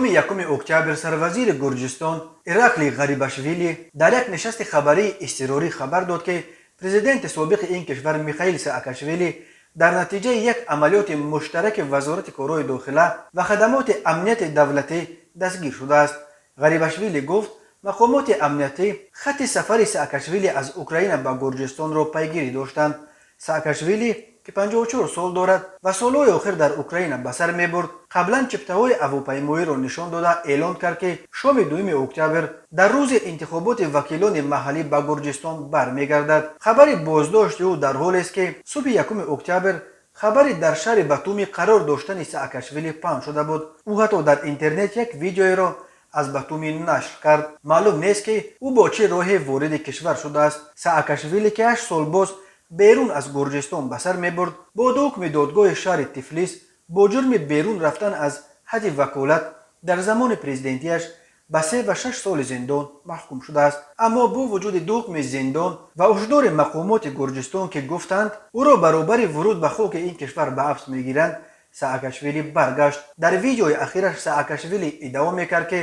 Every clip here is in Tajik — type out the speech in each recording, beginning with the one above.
Шоми 1 октябр сарвазири Гурҷистон Ираклий Ғарибашвили дар як нишасти хабарии изтирорӣ хабар дод, ки президенти собиқи ин кишвар Михаил Саакашвили дар натиҷаи як амалиёти муштараки Вазорати корҳои дохила ва хадамоти амнияти давлатӣ дастгир шудааст. Ғарибашвили гуфт, мақомоти амниятӣ хатти сафари Саакашвили аз Украина ба Гурҷистонро пайгирӣ доштанд. Саакашвили, ки 54 сол дорад ва солҳои охир дар Украина ба сар мебурд, қаблан чиптаҳои ҳавопаймоиро нишон дода, эълон кард, ки шоми 2 октябр, дар рӯзи интихоботи вакилони маҳаллӣ, ба Гурҷистон бармегардад. Хабари боздошти ӯ дар ҳолест, ки субҳи 1 октябр хабари дар шаҳри Батуми қарор доштани Саакашвили паҳн шуда буд. Ӯ ҳатто дар интернет як видеоеро аз Батуми нашр кард. Маълум нест, ки ӯ бо чӣ роҳе вориди кишвар шудааст. Саакашвили, ки 8 сол боз берун аз Гурҷистон ба сар мебурд, бо ду ҳукми додгоҳи шаҳри Тифлис бо ҷурми берун рафтан аз ҳадди ваколат дар замони президентиаш ба 3 ва 6 соли зиндон маҳкум шудааст. Аммо бо вуҷуди ду ҳукми зиндон ва ҳушдори мақомоти Гурҷистон, ки гуфтанд, ӯро баробари вуруд ба хоки ин кишвар ба ҳабс мегиранд, Саакашвили баргашт. Дар видеои ахираш Саакашвили иддао мекард, ки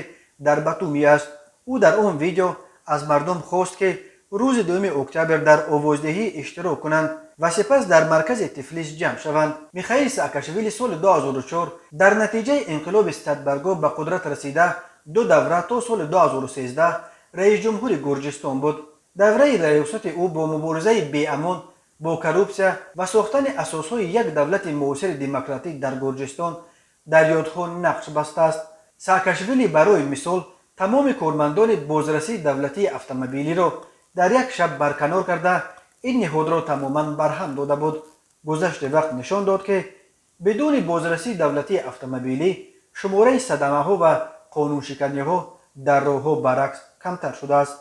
дар Батуми аст. Ӯ дар он видео аз мардум хост, ки рӯзи 2 октябр дар овоздиҳӣ иштирок кунанд ва сипас дар маркази Тифлис ҷамъ шаванд. Михаил Саакашвили соли 2004 дар натиҷаи инқилоби садбаргҳо ба қудрат расида, ду давра то соли 2013 раисҷумҳури Гурҷистон буд. Давраи раёсати ӯ бо муборизаи беамон бо коррупсия ва сохтани асосҳои як давлати муосири демократӣ дар Гурҷистон дар ёдҳо нақш бастааст. Саакашвили, барои мисол, тамоми кормандони бозрасии давлатии автомобилиро дар як шаб барканор карда, ин ниҳодро тамоман барҳам дода буд. Гузашти вақт нишон дод, ки бидуни бозрасии давлатии автомобилӣ шумораи садамаҳо ва қонуншиканиҳо дар роҳҳо баръакс камтар шудааст.